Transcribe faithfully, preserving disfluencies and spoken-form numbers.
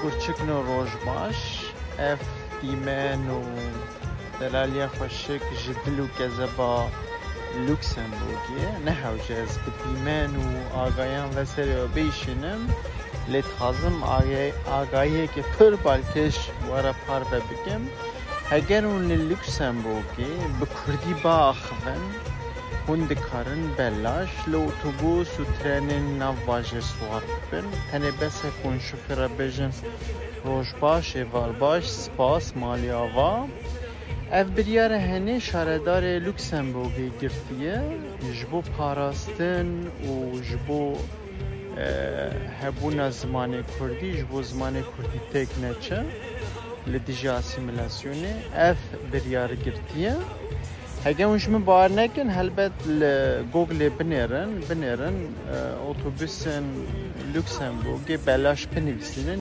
Kurçikno roj baş, ev dîmen û delaliya xweşik ji dil û kezeba Luxemburgê. Ne hewce ez bi dîmen û agayan ve serê we bêşînim, lê dixwazim agay-, agahiyeke pir balkêş we re parve bikim. Heger hûn li Luxemburgê bi kurdî biaxivin, hûn dikarin belaş li otobûs û trenên navbajê siwar bibin. Tenê bes e ku hûn şofêra bêjin, roj baş, êvar baş, spas, malê ava. Ev biryare henê şaredarê Luxemburgê girtiye ji bo parastin û ji bo, e, hebûna zimanê kurdî, ji bo zimanê kurdî têk neçe li dijî asîmîlasyonê. Ev biryar girtiye. Hege hûn ji min bawer nekin, helbet li Googlê binêrin, binêrin, e, otobusên Luxemburgê belaş binivîsînin.